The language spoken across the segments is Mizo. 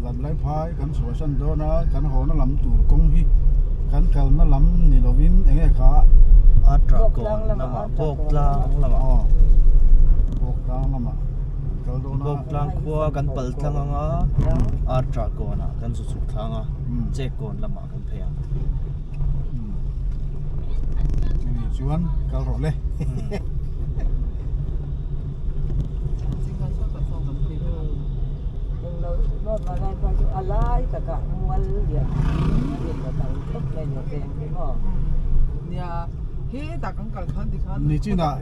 Vanlaiphai kan chhuahsan dawn a kan hawna lam tur kawng hi kan kalna lam ni lovin eng nge kha Bawktlang lamah Bawktlang lamah aw Bawktlang lamah kan kal dawn a Bawktlang khua kan pal tlang ang a Artra kawnah kan zu chhuk thlang a Chekkawn lamah kan phei ang. Chumi chuan kal rawh le. Nichinah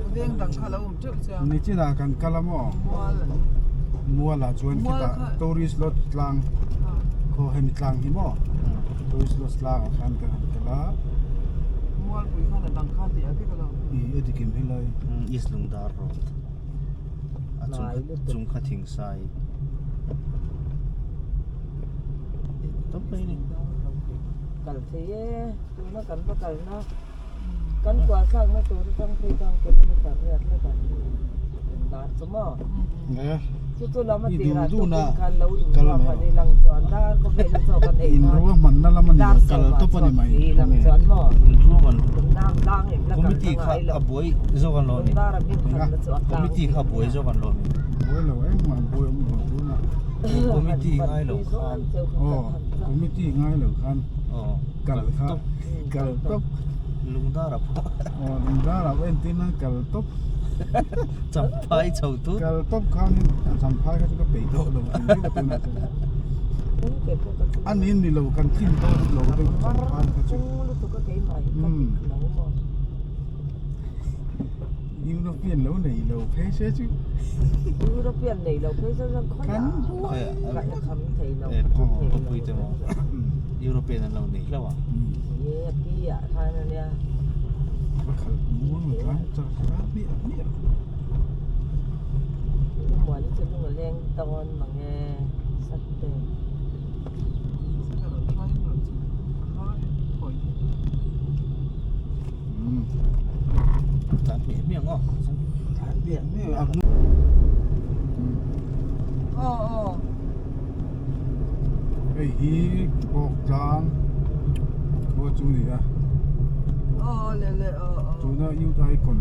nichinah kan kal a maw mual ah chuan khitah tourist lodge tlang khaw hemi tlang hi maw. Tourist lodge tlangah khan kan han tel a. Mualpui khan a dang kha tih a vek a lo. I a dikim helai. East Lungdar Road a chung kha chung kha thing sai tawp mai a ni. Kal thei e tuna kan va kalna kan kual thlakna tur atang phei chuan kilometer riat lek an dar chu maw. Chu chu lam a tirah tukin khan lo inruahman i lang chuan dar khawvel a chaw kan ei khan Inruahmanna lam a ni lo kal tawp a ni mai i lang chuan maw Inruahman Lungdam tlang em la kal Committee na kha ngai lo a buai zawk an lo ni Lungdar a hming khan na chu a tlang Committee kha a buai zawk an lo ni Buai lo engmah buai awm lo tunah Committee ngai lo khan Aw committee ngai lo khan kal kha kal tawp Lungdar a pawh Aw lungdar a pawh entir nan kal tawp Champhai chho tut. Kal tawp khanin a champhai kha chu ka peih tawh lo ang hi ka tunah chuan. A ni ni lo kan tlin tawh lo deuh champhai kha chu. European lo nei lo phei se chu. European nei lo phei se chuan khawiah khawiah kham thei lo. Khawpui te maw European an lo nei hlauh a. Ye pi ah khan a nia. Ka khalh muang a tlai char char miah miah. Muani chu lung a leng dawn mange sat te. Tlan hmiah hmiah ang aw. Tlan hmiah hmiah ang. Aw aw. Hei hi bawk tlang khua chu ni a. Aw le le aw aw. Tuna youth icon.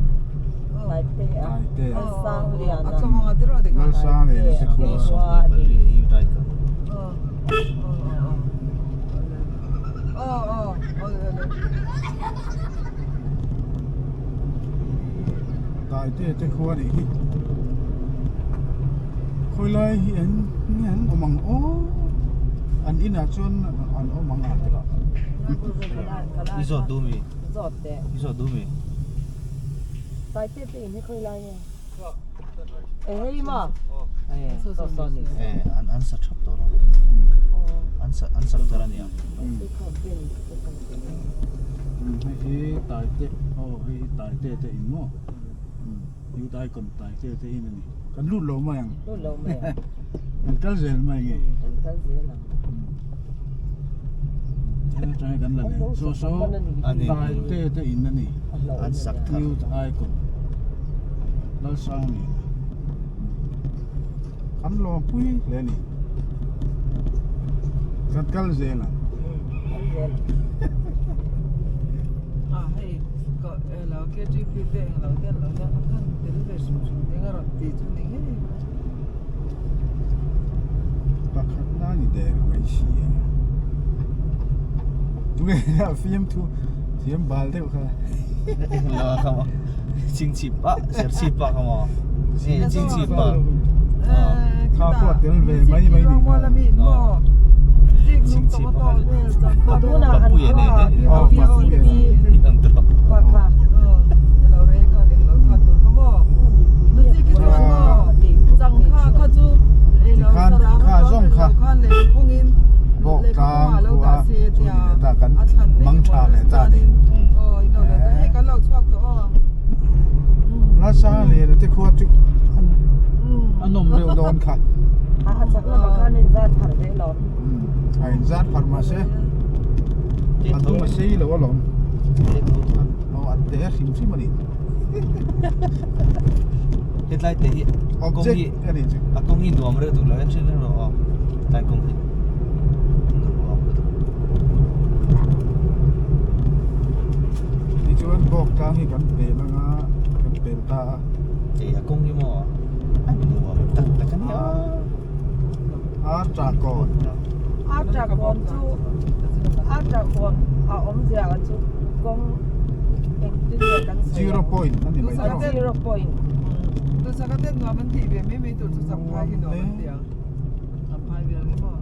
Taite a. Taite a. Lalsangliana. A chawng a tiraw dik a. Lalsangliana te khua. Youth icon. Aw aw aw. Aw aw aw le le. Taite te khua nih hi khawi lai hi an nge an awm ang aw an inah chuan an awm ang a I zawt duh mi Zawt teh I zawt duh mi Taite te in hi khawi lai nge E hei maw E saw saw ni E an an sa thap tawh lo an sa an sak tar a nia. Hei hi Taite aw hei hi Taite te in maw Youth Icon Taite te in a ni kan lut lo mai ang lut lo mai ang kan kal zel mai nge kan kal zel ang atang kan la nei so so Taite te in a ni an sak thar Youth Icon Lalsangliana Kan lawmpui hle a ni. Kan kal zel ang. Kal zel. Ah hei ka lo KTP te eng lo te an lo nia a khan tel ve hrim hrim ding a rawn ti chu ni ngei mai. Pakhat na ni der mai si a. Tunge a fiamthu thiam bal deuh kha. Eng lo a kha maw. Chingchip ah serchhip ah kha maw. Chingchip ah. Kha pawh a tel ve mai mai ni kha. Chingchip ah kha Tunah an Papuia nen Aw Papuia nen. An tawh. Kha kha. Tikhan kha zawng kha bawk tlang khua chu ni leh ta kan mang tha leh ta ni. Nasa leh te khua chu a nawm deuh dawn kha. A chak lamah khan a inzat pharh ve alawm. A inzat pharh mahse a dung a sei lo alawm. Aw a te hrim hrim a ni. Hetlai te hi Object a ni chu. A kawng hi nuam reuh duh lo en thin reng rawh aw tlai kawng hi. Nuam lutuk. Tichuan bawk tlang hi kan pel anga kan pel ta a. Ei a kawng hi maw a nuam tak tak a nia. Ar takawn. Ar takawn chu ar takawn a awmzia chu kawng engtin nge kan sawi ang. Zero point a ni mai tawh. Zero point. Tusaka ten nuam an tih ve mai mai tur chu Champhai hi nuam an ti ang. Champhai vel hi maw.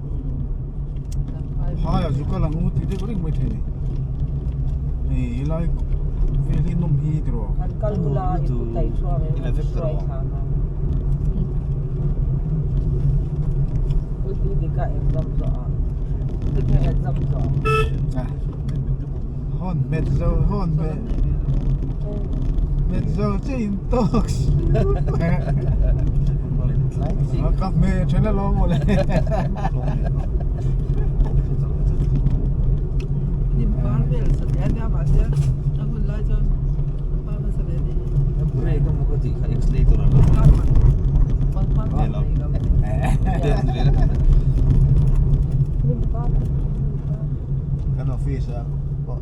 Champhai vel. Phai a zu kal ang u tih deuh reng mai thei ni. Hei helai vel hi nawm hi tiraw. Kan kal ula i pu tai thuam in Ila vek hruai tawh. thla nga. Pu ti dika exam zawh ah. Tika exam zawh ang. Hawn met zo hawn met met zo che in tawk ka hme then alawm mawle. Hnim par vel sa te ania mahse a hun lai chuan par hmasa ve ni. Brake a maw ka tih kha accelerator a lo. Kan office a pawh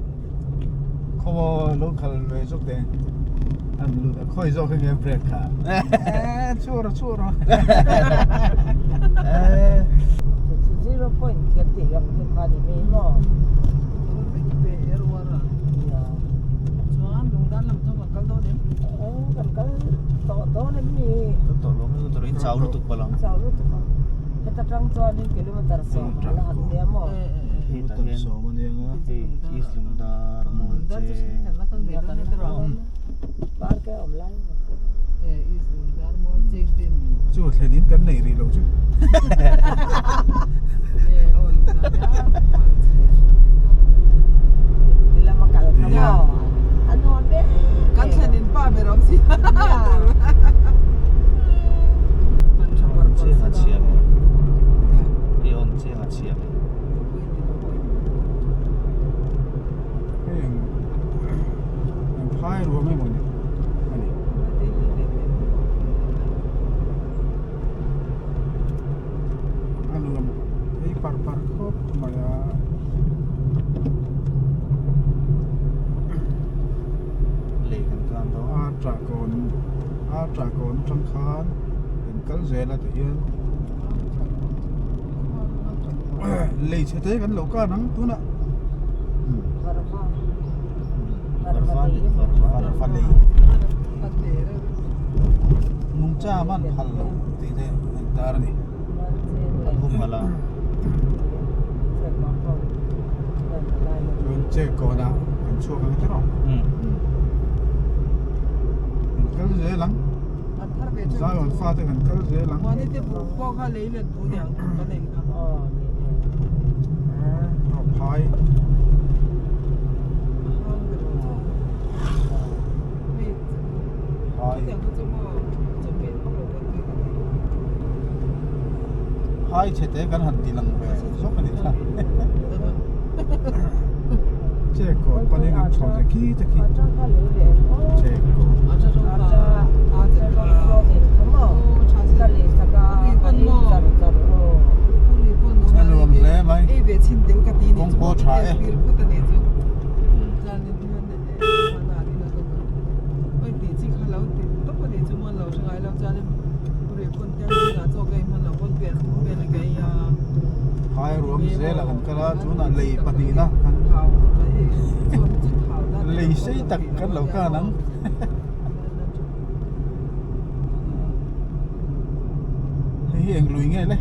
khaw lo khal ve zawk te an lut a khawi zawk hi nge break kha eh chhuah rawh chhuah rawh eh Zero point kan tih ang te kha ni mai maw Chuan lungdan lam chu kan kal dawn em? Eh kan kal tawh dawn em ni? Kal tawh lo mai tur in chau lutuk palh ang. Chau lutuk ang. Heta tang chuanin kilometer sawm a la han nia maw? Hetah hian hei East Lungdar mall che. Park e awm lai Chu thlen in kan nei rih lo chu. Ti lama kal kha maw? A nuam em em. Kan thlen in pa ber awm si. Awn chiang a chhia mai. I awn chiang a chhia mai. Hei eng eng phai ruam emaw ni a ni. A nuam phei par par khawp mai a. Lei kan kan dawn. A tah kawn a tah kawn atang khan kan kal zel a ti hian lei chhe te kan lo kan ang tunah. Varva Varva Varva lei. Nungcha man phal lo tih te a intar a ni. An humhalh a. Chuan check kawnah kan chhuak ang tiraw. Kan kal zel ang. Zion fate kan kal zel ang. Aw phai. Phai. Phai chhe te kan han ti lang ve zawk a ni ta. Che kawn panin an chho che khi te khi. Che kawn. A nuam hle mai. Kawng pawh tha e. Phai ruam zela kan kal a tunah lei pahnihna kan lei sei tak kan lo kan ang hei hi eng lui nge le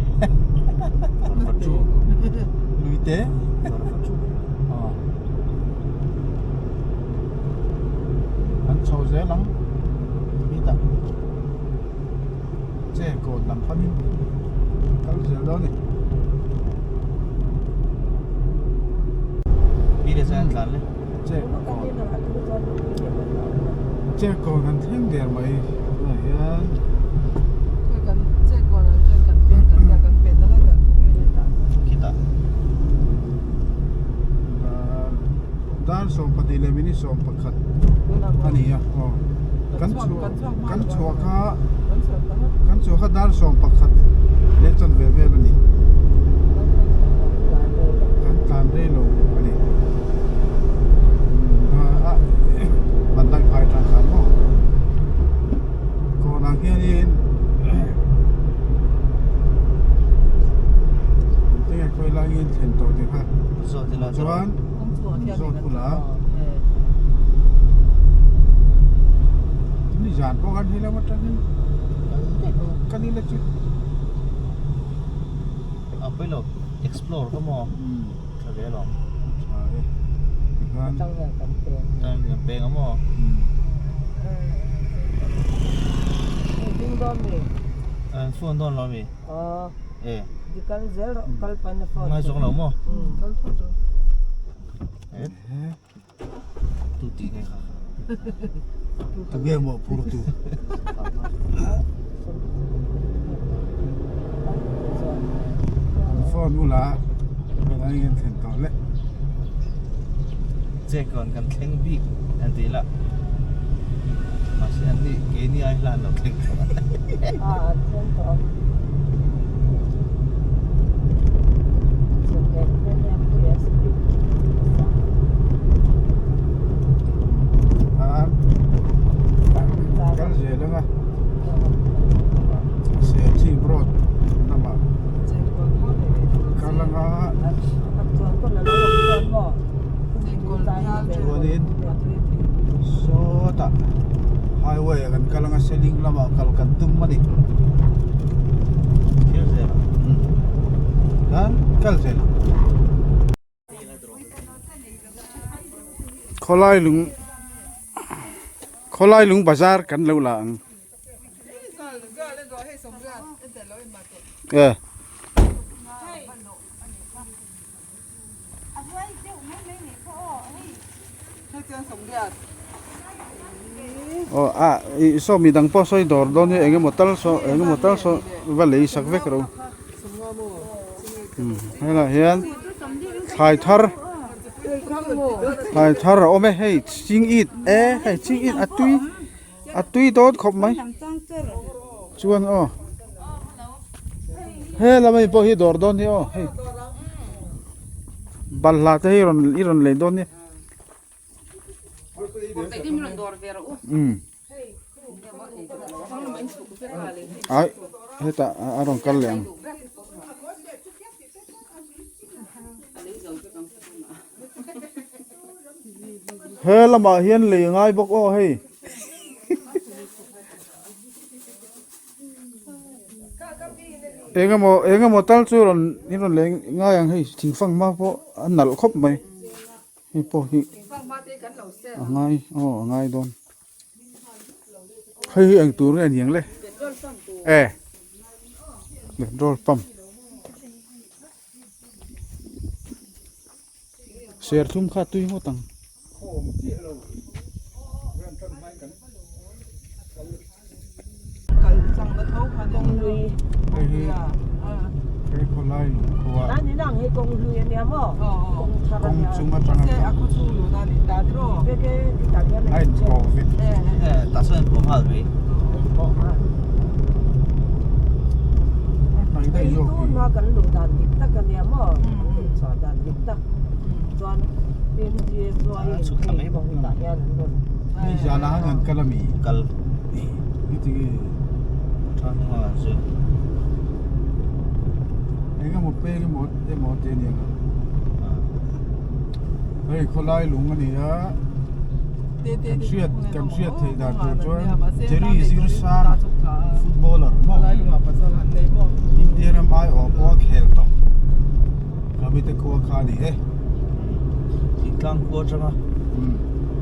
lui te An chho zel ang hetah che kawn lam panin kal zel dawn a ni. Che kawn che kawn an thleng der mai tunah hian. Dar 12 leh minute 11 a ni a aw kan chhuah kan chhuah kha kan chhuah kha dar 11 leh chanve vel a ni. Khawilai nge thlen tawh tih kha Zawt ila chuan zawt ula ni zan pawh khan he lam atangin kal ila chu a pawi lo explore ka maw tha ve alawm tha e tikhan tang hian peng a maw phone dawn lo ami e ngai zawng lo maw tu tih nge kha tu nge maw phur tu phone ula ngai ngen thlen tawh le che kawn kan thleng bik an ti la mahse an ni keini ai hlan lo thleng tawh a an thleng tawh Kal zel anga Serchhip road lamah kal anga chuanin sawtah highway ah kan kal anga seling lamah kal kan tum a ni. Kan kal zel ang. Khawlai lung khawlai lung bazar kan lo la ang e. Aw a ih saw midang pawh sawi dawr dawn hi engemaw tal saw engemaw tal saw va lei sak vek ro helaiah hian thlai thar thlai thar a awm e hei ching it e hei ching it a tui a tui dawn khawp mai chuan aw he lam ami pawh hi dawr dawn hi aw hei balhla te hi rawn i rawn lei dawn nia. Ai hetah a rawn kal leh ang. He lamah hian lei a ngai bawk aw hei. Engemaw engemaw tal chu rawn in rawn lei ngai ang hei thingfang hma pawh a nalh khawp mai. Hei pawh hi a ngai aw a ngai dawn hei hi eng tur nge ni ang le e petrol pump serthlum kha tui ngawt ang. Hei hi hei khawlai lungkhua kawng chung atanga a inpawh vek. Hei zan ah khan kan kal ami? Kal. Heti nge? Tha hnunga kan zui. Eng emaw peng emaw emaw te ania ka. Hei khawlai lung a ni a. Kan hriat kan hriat theih dan tur chuan Jerry Zirsang footballer maw India ram aiawh pawh a khel tawh. Khamite khua kha a ni e. Thingtlang khua atanga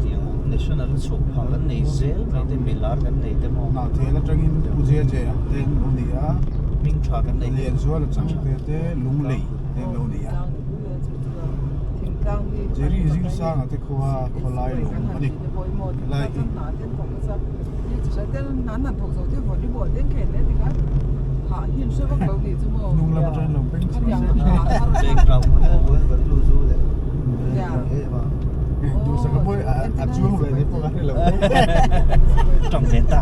tiang national a chhuak phah kan nei zel mai te milar kan nei te maw. Hnahthel atangin Pu Jeje a te an lo ni a. Hming tha kan nei. Lianzual a chang te te Lunglei te an lo ni a. Jerry Zirsanga te khua khawlai lung a ni. Helai hi. Hnung lam atangin lo beng chho Duhsak a pawi a chuang ve ni pawh a ni lo. Tawng ve ta.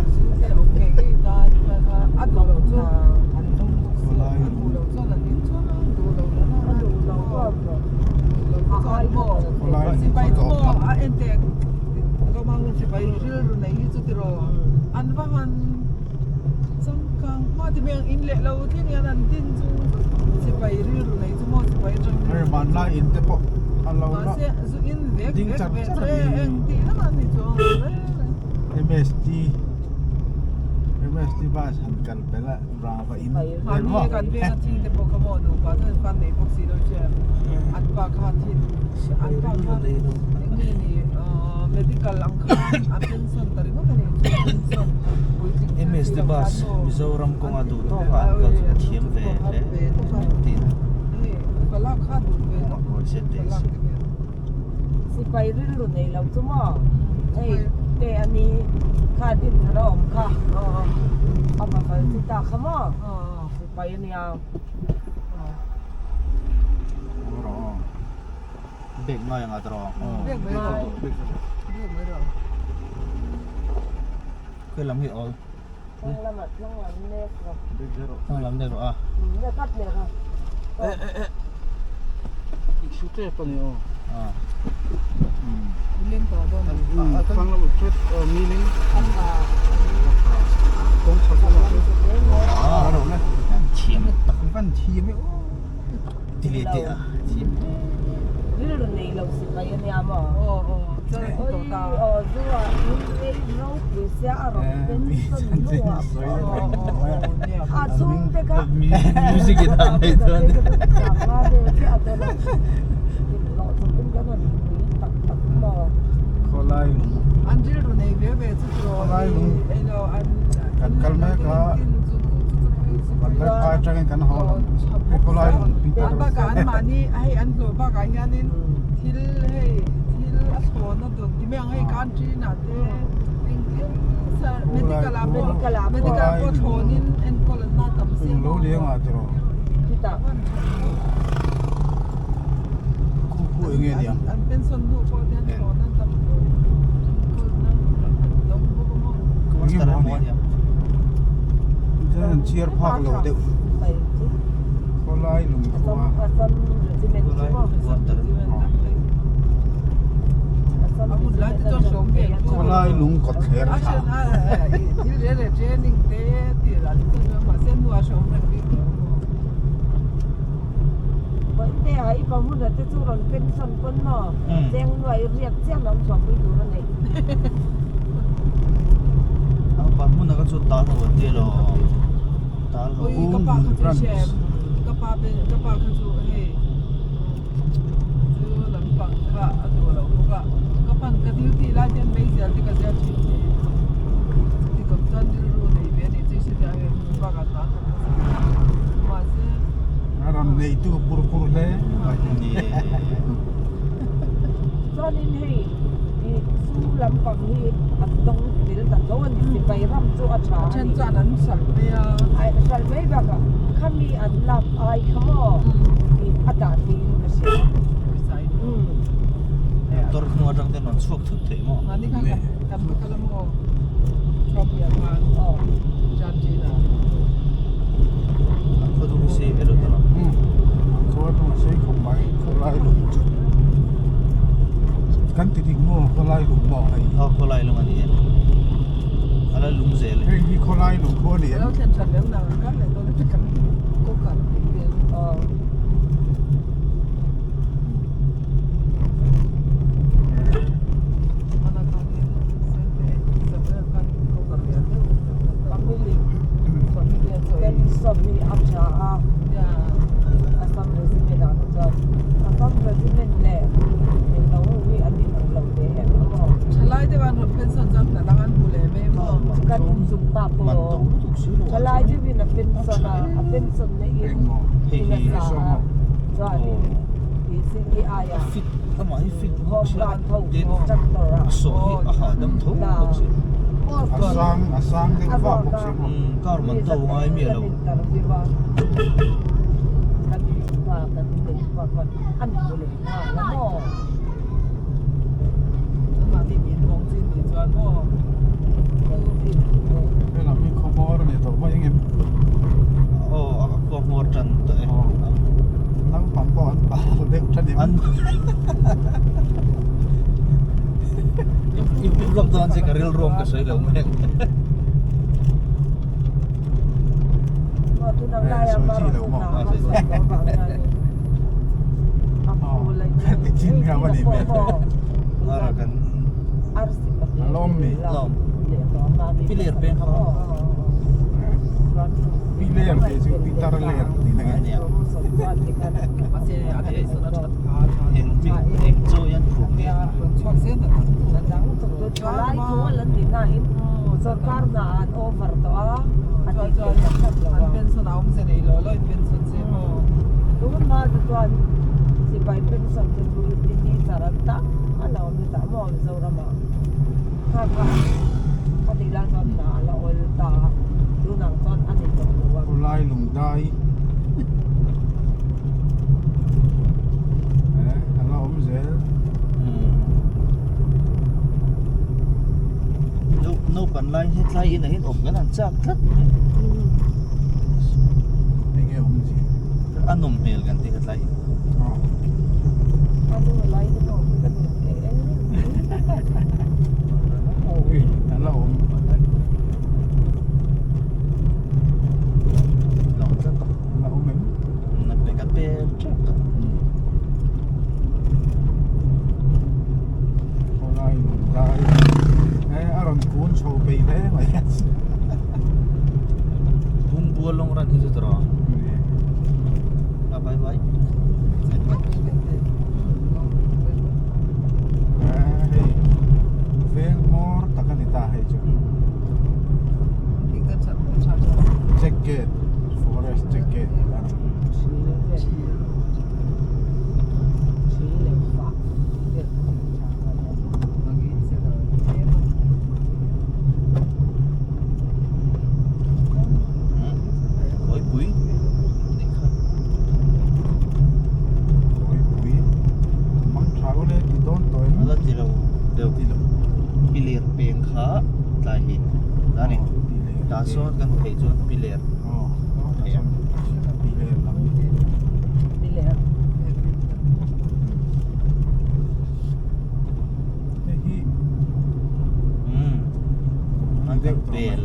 Khawlai lung. Khawlai lung khaw tawp phah. Khati mai ang in leh lo thleng hian an din chung sipai rilru nei chu maw sipai atang Hei hmanlai in te pawh a lo la Mahse zu in vek ding vek char ve char chu a ni. eng tih lamah an ni chuang lo reng reng. MST MST bus han kal pel a Rava in Mahni kan veng a thi te pawh kha maw nupa chuan fan nei bawk si lo che an pa kha thin an pa kha eng nge ni medical ang khan a pension ta ringawt a ni chu pension puitling fel si MST lo bus khan maw Mizoram kawnga an duh ti tawk a an kal chu thiam ve hle tin hei palak kha duh ve kawngah kawi se teh se. Sipai rilru nei lo chu maw? Hei te a ni kha din thar a awm kha a va kal chi ta kha maw? Sipai a nia. Bag ngai anga tawh. Bag mai rawh. Bag mai rawh. Khawi lam hi awl. Thlang lamah thlang lam nek rawh. Thlang lam nek rawh a. Nek at nek a. Eh eh eh. Su tep a ni aw. Ah. Mileng tawh dawn a ni. Thlang lamah chuan mileng. Kawng chhak lamah chuan. Ah. Thiam tak. Van thiam e aw. Ti leh teh a. Thiam. Rilru nei lo sipai a nia maw? Aw aw. Chuan a ti tawh ta. Aw zu a in ei ropui sia a rawn pension hnuah pawh a chhungte kha Music in a nei chuan. Khawlai lung. An rilru nei ve ve chu tiraw. Khawlai lung. Kan kal mek a. Vanlaiphai atangin kan haw lam. Hei khawlai lung Peter. An bakah an mahni hei an hlawh bakah hianin thil hei thil a thlawn a dawn ti mai ang hei country nah te engkim medical ah pawh medical pawh thlawnin enkawl an la tam sia Lo liang ah tiraw. Chutah Khu khu eng nge niang. An pension hnu pawh hian thlawn an tam tawh enkawl na an dawng bawk a maw. Eng nge maw niang. Chuan an chhiar phak lo deuh. Khawlai lung khua. Khawlai lung kawt thler thla. Pa hmun ah kha chuan tal ho an tia lo tal ho Chu lampang kha a duh lo bawk a, ka pan ka duty lai te hian meizial te ka zial thin ni. Chuti kawp chuan rilru nei ve a nih chu i hre tia hei hmun bakah hna a thawk nasa hle a, mahse. A ram neitu pur pur hle mai. Ni e. Chuanin hei i chu lampang hi an dawng tel ta tho a ni, sipai ram chu a tha a ni. A then chuan an hralh mai a. Ai hralh mai bakah khami an lak ai kha maw tih a dah tiin ka hria. Motor hnung atang ten rawn chhuak thut thei maw? Mahni khan kan va kal a maw? Trump hian khan Argentina. A khaw dung hi sei ve lo tawh. A khaw dung a sei khawp mai khawlai lung chu. Kan ti dik maw khawlai lung maw hei? Aw khawlai lung a ni e. A la lung zel e. Hei hi khawlai lung khaw a ni em? Lo thlen that lem nang kar leh dawn a kan kawkar tih vel. Aw. Family pension hi a tha a, Assam Regiment ah kha chuan Assam Regiment leh englo ho hi an inang lo ve em a maw. Thalai deuh an rawn pension chuan hna dang an hmu leh mai maw. Kan inzuk ta pawh thalai deuhin a pension a, a pension na in in a sa a chuanin CTI ah Fit amah hi fit bawk home guard ho instructor ah a sawh hi a hahdam tho bawk si. A sang a sang deuh vak bawk si maw. Car man to ngai mi a lo. Helam hi khaw hmawr a ni tawh mai ang em? Aw a khua hmawr tan tawh e. Naupang pawh an pal deuh tha ni. An I vlog dawn che ka rilruam ka sawi lo mai ang. Sawi chi lo maw? Nichin kha va nih hmel. A lawm mi. Piler peng kha maw? Piler tih chu pitar ler tih na nge. Eng chaw hian phum nge? Sorkar hna an over tawh a, a tih theih tak tak lo a. Pension a awm che nei lo lo in pension che maw? Tun hma te chuan sipai pension te chu teacher an tam a lo awm ta maw Mizoram ah. Kha kha a tih lai chuan hna a la awl ta a, tunah chuan a ni tawh lo a. Khawlai lungdai eh a la awm zel. Naupan lai hetlai inah hian awm kan han chak tlat mai. Enge awm zia? A nawm hmel kan ti hetlai in. A nu lai hi nawm ka ti Ui, a la awm. La awm tlat. La awm em? Na pe ka pel tep tawh. Khawlai lungdai eh a rawn kun chho peih hle mai. Bungbual lawng ran hi chu tawh. A bye bye. Eh hei veng hmawr tak a ni ta hei chu. Check gate forest check gate a ni. Khawipui nih kha. Khawipui mang tha ule ti dawn tawh em? Ala ti lo deuh. Ti lo. Piler peng kha tlai hi ta ni. Tah sawn kan phei chuan piler. Aw tah sawn piler lam. Piler. Hei hi umm an deuh pel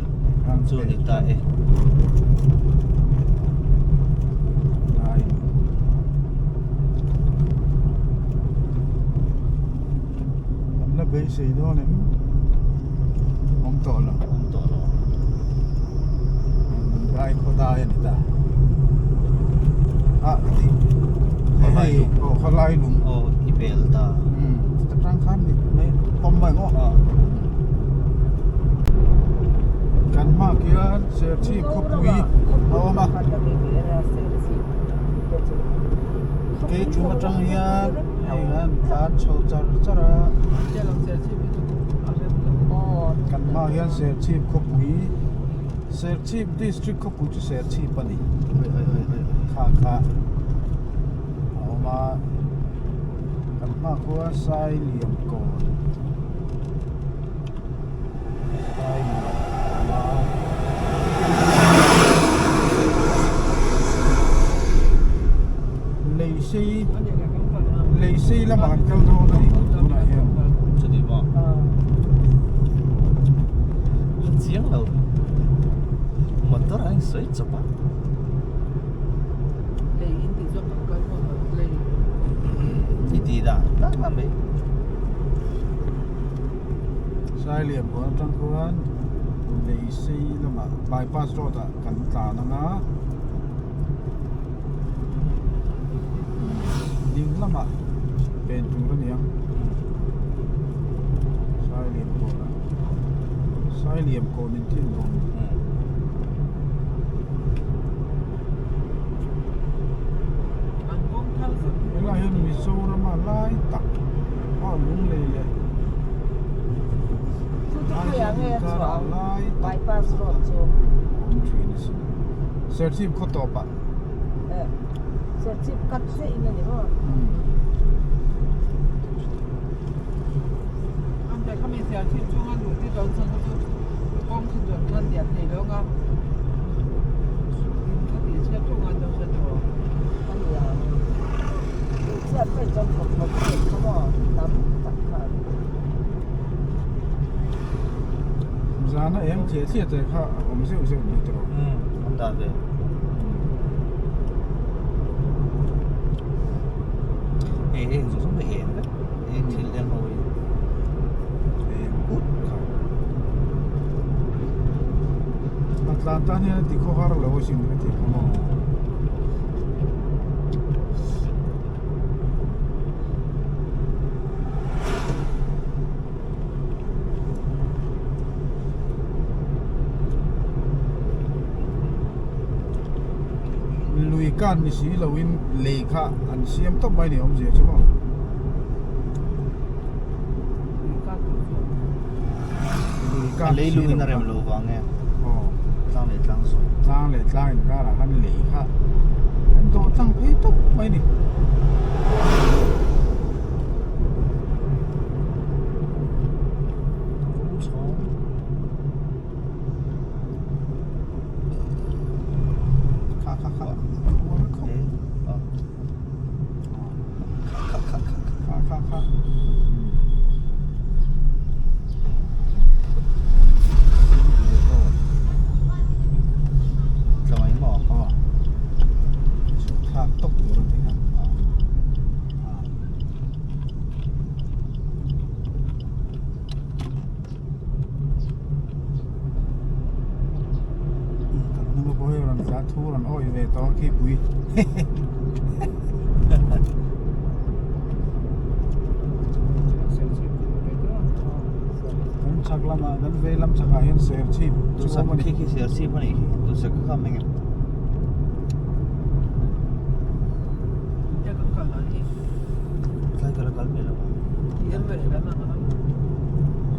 chu a ni ta e. An la beisei dawn em? Awm tawh lo. Awm tawh lo. Dai khaw dai a ni ta. Ah ka ti. Hei aw khawlai lung. Aw i pel ta. Umm atang khan ni mai pawm mai maw. Kan hma khian Serchhip khawpui a awm a. Kei tum atang hian hei an tlan chho char char a. Kan hma hian Serchhip khawpui Serchhip district khawpui chu Serchhip a ni. Kha kha a awm a kan hma khua Sailiamkawn Sailiam a awm a. Lei sei lei sei lamah kan kal dawn a ni tunah hian. Chuti maw? Chiang lo. Motor a insawi chawp a. Lei in tih chuan kan kal maw lei. I tih dan tak a mai. Sailiam kawn atang khuan lei sei lamah bypass road ah kan tlan ang a. Ding lamah pen tur a ni ang. Sailiam kawn ah Sailiam kawn in thin dawn. Helai hian Mizorama lai tak a lunglei leh Aizawl inkara lai tak awm thin a sin. Serchhip khaw tawpah. Zana em thliah thliah te kha a awm zeuh zeuh mai tawh. Umm, awm dan ve. Raltlan tan hian a ti khaw har lo asin ka ti ang maw. Lui kan ni si loin lei kha an siam tawp mai ni awmzia chu maw. Lui kan A leilung in a rem lo vang e. Aw. Tlang leh tlang zawh. Tlang leh tlang inkarah khan lei kha an dawh tlang phei tawp mai ni. Kha kha kha. Kha kha kha. Kha kha kha. Tlawng maw? Aw. Thlak tawp tur a ni a. Kan hnung a pawh hei rawn tla thu rawn awih ve tawh a khi pui. Kan chhak lamah kan vei lam chhakah hian serchhip chu a awm a ni. Khi khi serchhip a nih khi. Duhsak ka kham eng em? Tlai ka la kal mai lo a.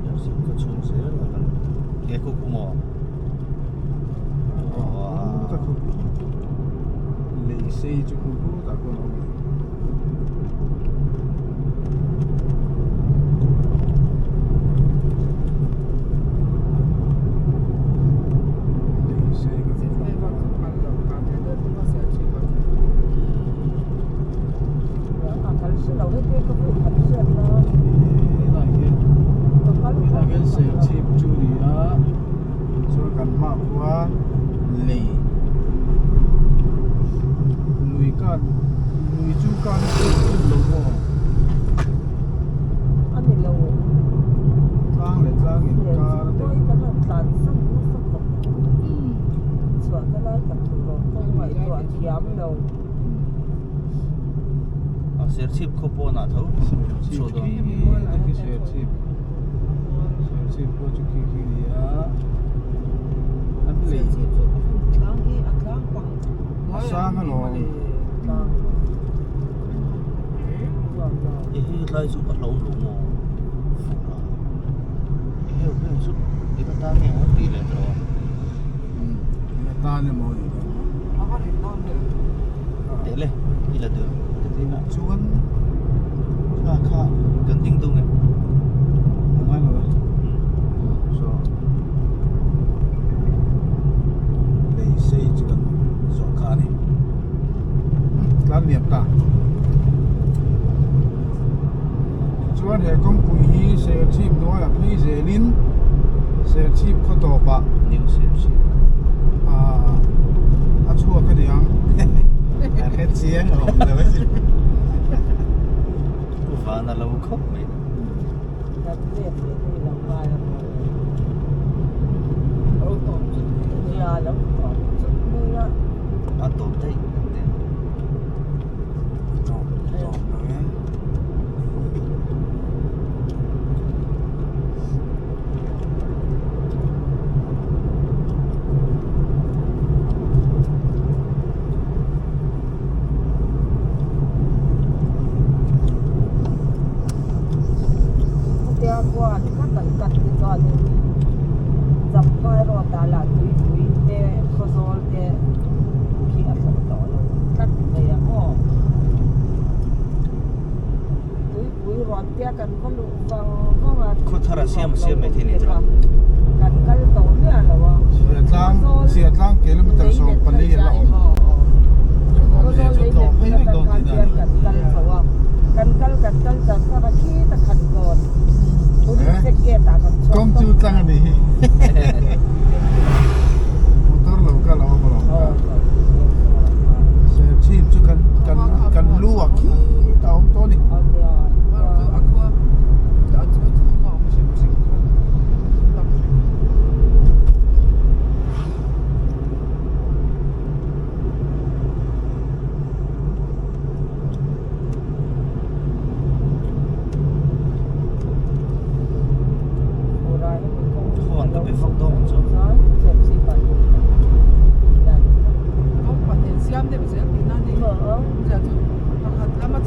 Serchhip ka chhung zel a kal. Ke khu khu maw? Aw ta khu. Lei sei chu khu khu ta khu a awm a ni. Lei sei ka khu. Helaiah hian serchhip chu a ni a chuan kan hmaah khuan lei lui kan lui chu kan lo maw tlang leh tlang inkar te. A serchhip khaw pawnah tho chhuah dawn. Khi serchhip serchhip pawh chu khi khi ni a an lei a sang alawm Hei tlai chu a hlauh lo maw fur a heu heu chu eng atan nge maw tih leh tawh a. Eng atan emaw ni lo. Teh le i la deuh te te a. Chuan kha kha kan ding deuh nge. A ngai lo e. So lei sei chu kan zawh kha a ni. Tlan liam ta. Chuan he kawngpui hi Serchhip hnuaiah phei zelin Serchhip khaw tawpah New Serchhip ah a chhuak a ni ang a hre chiang a awm lo a sin. Pu Vana lo khawp mai. A tawp daih kan ti. Tawp tawp lo e. Champhai road ah lah tuipui te khawzawl te khi a thlawh tawh lo tlat mai a maw tuipui ruah te a kan va luh vang vang a Khaw thar a siam siam mai thei ni chu kan kal tawh miah lo a Chhiatlang chhiatlang kilometer 14 a la awm Khawzawl lei let phei atang khan hian kan kal chho a kan kal kan kal char char a khita khan kawn police check gate ah kan chhuak Kawng chu tlang a nih hi motor lo kal a awm alawm ka Serchhip chu kan kan kan lu ah khita a awm tawh a ni.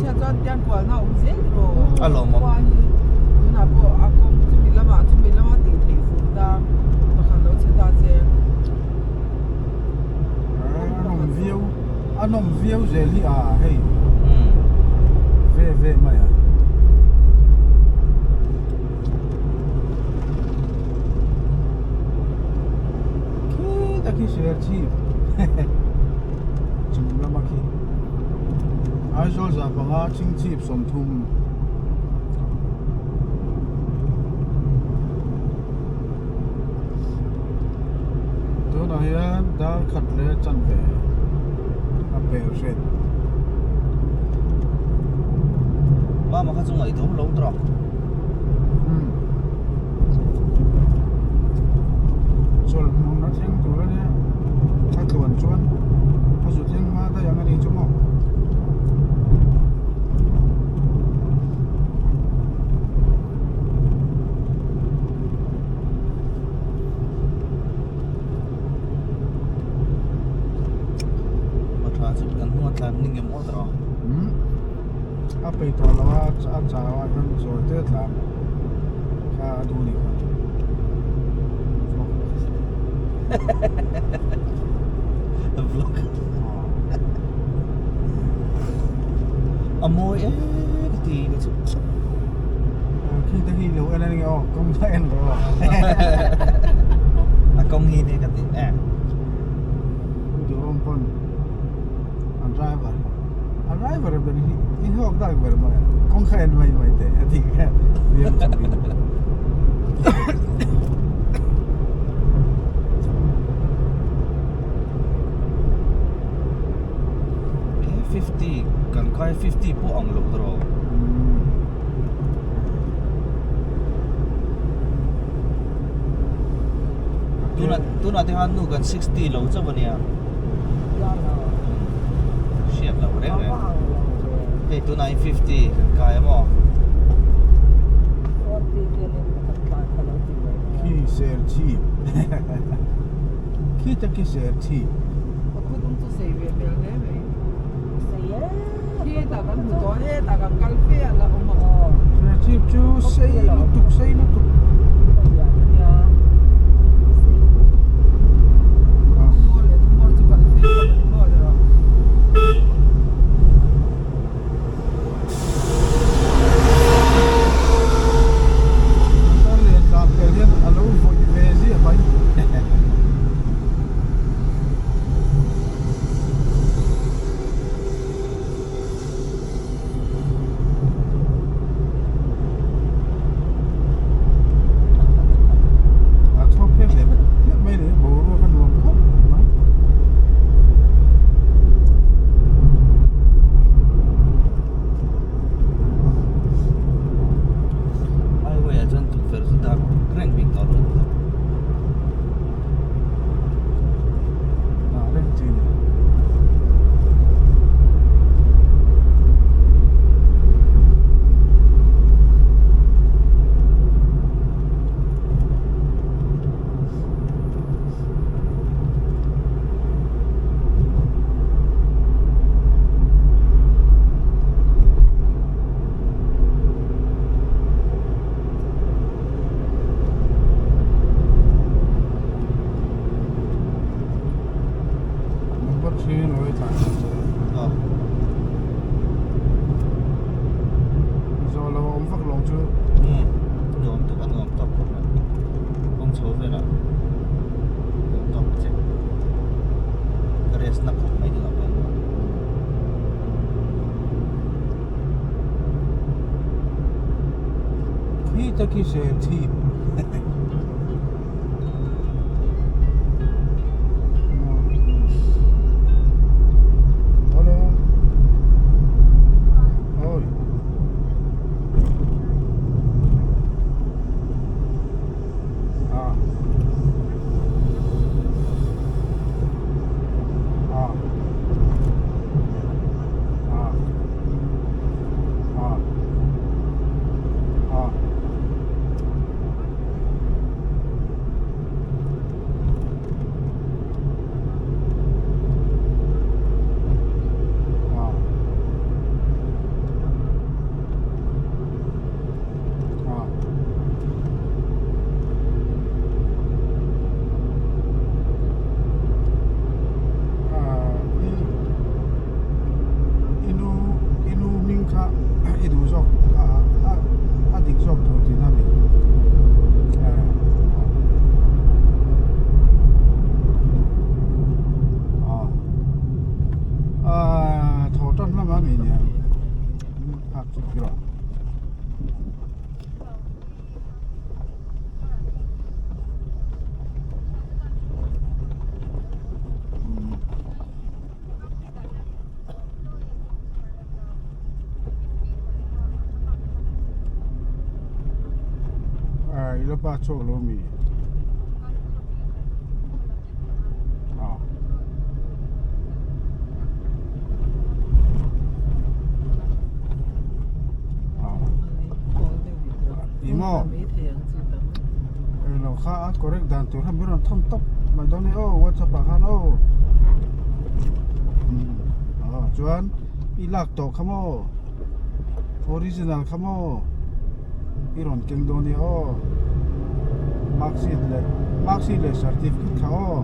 chhiat chuan tiang kualna a awm zel rawh. A lawmawm. Khua hi tunah pawh a kawng chumi lamah chumi lama tih theih fur ta pakhat lo chhe ta che. A nawm viau a nawm viau zel hi a hei ve ve mai a. Khi tak hi Serchhip chung lama khi Aizawl za panga Chingchhip 30. Tunah hian dar khat leh chanve a pel hret. Mama kha chu ngaihtuah lo tawh. Umm. Chawlhmun a thleng tur a nia. A tluan chuan a zu thleng hma daih ang a ni chu maw. A tha chu kan hnung a tlan ning em aw tawh. Umm. A pei tawh lo a a chau a hian zawi te tlan kha a duh ni kha. Vlog. Vlog. A mawi em ka ti ka chu. Khi te hi lo en a ni aw kawng kha en rawh aw. A kawng hi nia ka ti em. Pu Duhawm pawn a driver a driver ber hi i hlawk dak ber mai a kawng kha en mai mai teh a ti kha fiam chu in. E 50 kan khai 50 pawh ang lo tawh. Tuna tuna te khan nu kan 60 lo chauh ania. Hriat lo reng reng. Hei tuna hi 50 kan kai a maw. Khi ser chhip. Khi ta khi ser chhip. Ka khawdung chu sei ve hmel hle mai. Khi ta kan hmu tawh he ta kan kal fe a la awm ang. Ser chhip chu sei lutuk sei lutuk. Khawmawr leh Thumawr chu kal fe a ni maw tiraw. Motor lian tlan pel hian a lo vawih ve ziah mai. A chhuak phek leh hlep mai leh boruak a nuam khawp mai. Highway ah chuan tukverh chu dak reng bik tawh lo a ni. Dah reng chi a ni. Number 3 lawih tlan chu. Zawh lo a awm vak lo chu. Nuam tuk a nuam tawk khawp mai. Kawng chho velah nuam tawk che. Ka rest na khawp mai tunah pawh. Khi te khi ser chhip. Hello. Oi. Ah. Ah. Ah. Ah. Ah. mi nia phak chu tiraw. I la pa chawk lo mi ah ah emaw lo kha a correct dan tur kha min rawn thawm tawp mai dawn e aw whatsapp ah khan aw aw chuan i lak tawh kha maw original kha maw i rawn keng dawn e aw mark sheet leh mark sheet leh certificate kha aw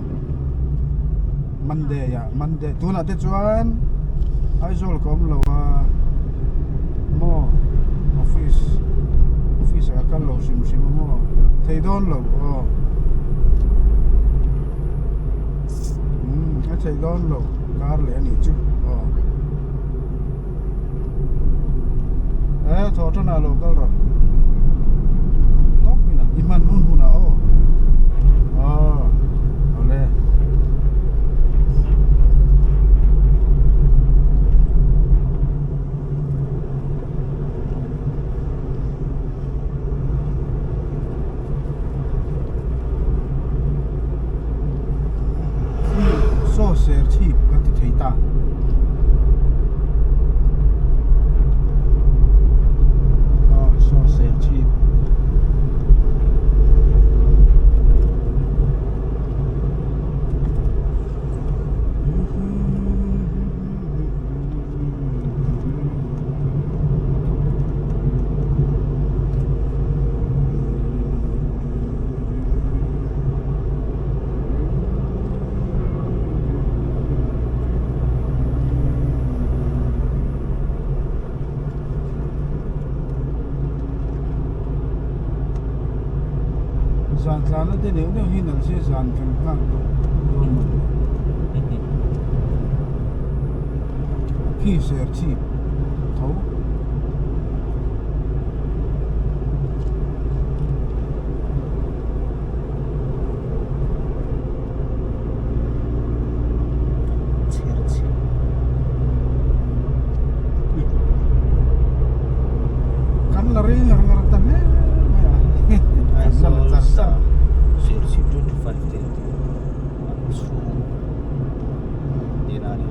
monday ah monday tunah te chuan Aizawl ka awm lo a maw office office ah ka kal lo hrim hrim a maw thei dawn lo aw umm a thei dawn lo kar leh a nih chu aw e thaw tan ah lo kal rawh tawp in ah i hman hun hun ah aw aw awle. Saw ser chhip kan ti thei ta. Aw saw ser chhip. Zan tlana te neuh neuh hi nalh se zan kan nghak duh dawn maw le. Khi ser chhip tho. Kan la rei ngar ngar ta hle mai a. Kan la char char. Serchhip 25 te an chhung tihna a ni.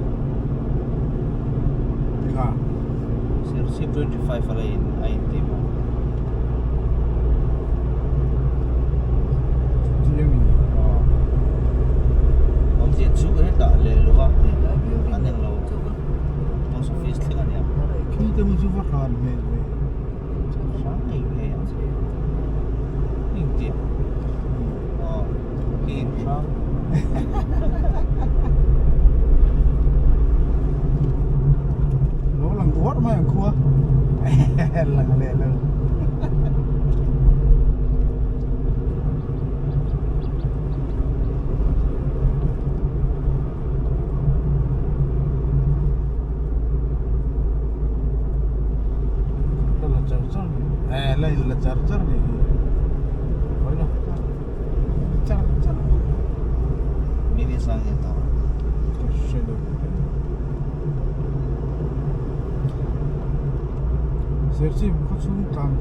Enga? Serchhip 25 a la in a inti maw? Chuti a mi? Aw. Awmzia chu hetah leh lo a an englo post office thleng a nia. Khi te hi chu va hran hmel ve. Hrang ngei ngei ang. Engtia? Aw khi in hrang. Lo lang uar mai ang khua. Lang leh lo. La la char char ni. Eh la in la char char ni. Oi lo. Char char. Mini sang hian tawh. Ka hre lo. Serchhip khaw chhung tlan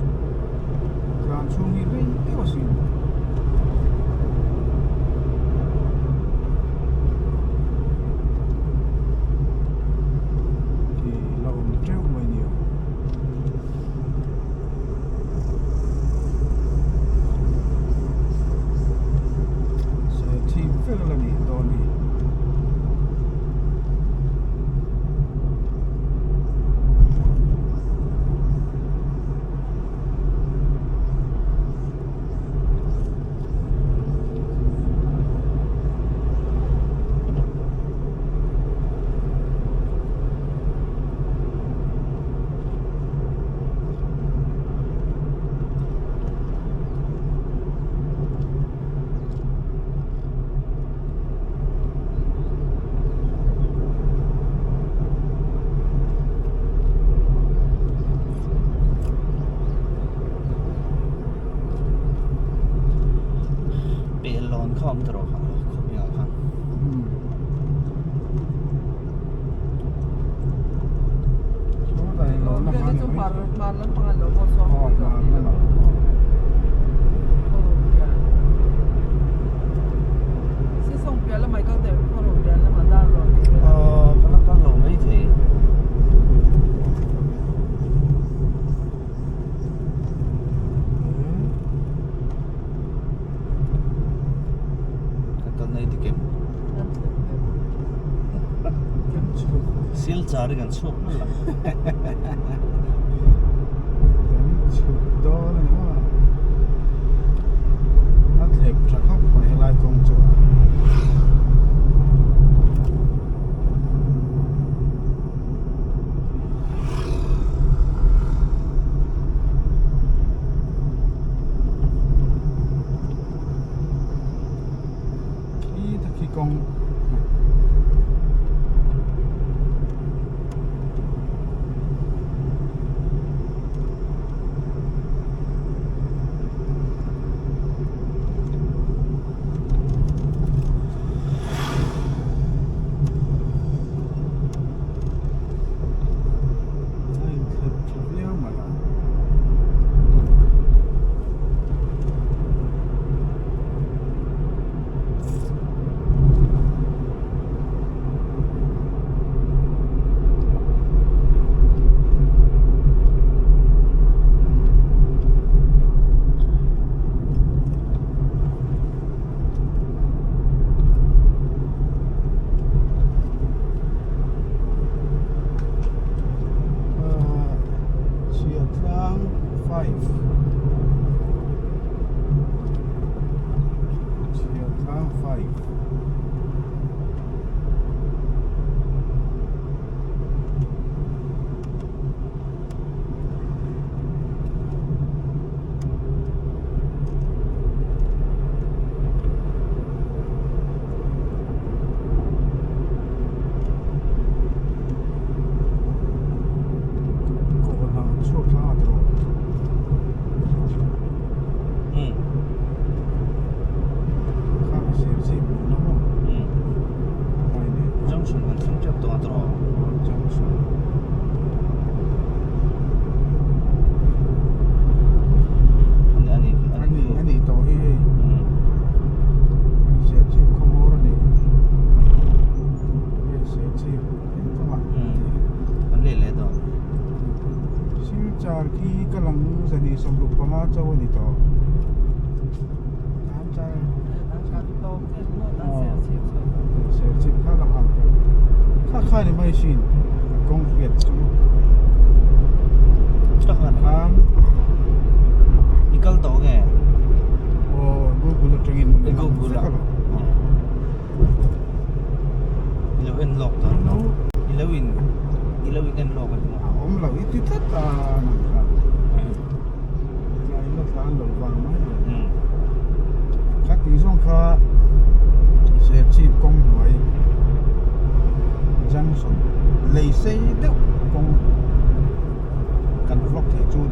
tlan chhung hi rei deuh asin. Khi la awm teuh mai ni ang. Serchhip vek a la nih dawn hi. lamah a ni mai thei. Hmar lampang a lo maw Aw hmar lamah. Aw ka la kal lo mai thei. Ka kal na i ti kem. Silchar hi kan chhuak hman lo. Kan chhuk dawn a ni maw? A thlep tha khawp mai helai kawng chu. Khi ta khi kawng A inthlep tha viau mai a. Chhiatlang 5 Chhiatlang 5 Kawhna chhuak thlang a tawh. Kha ka ser chip lo na maw? Ai ne. Junction kan thleng tep tawh a tawh. Junction. Ani ani ani tawh hi hei. Ser chip khawmawr a ni. Hei ser chip engkawngah An leh leh dawn. Silchar khi ka lang zani 15 chauh a ni tawh. Tan char. Ser chip kha lang ang tawh. Kha kha ni mai sin kawng hriat chu. Khan. I kal tawh nge? Aw Google atangin. Google a. I lo en lawk tawh Lo I lo in I lo in en lawk a ni maw? A awm lo i ti tlat a nang kha. Tlai la tlan lo vang mai lo. Kha tih zawng kha Serchhip kawng hnuai junction lei sei deuh kawng kan vlog thei chu.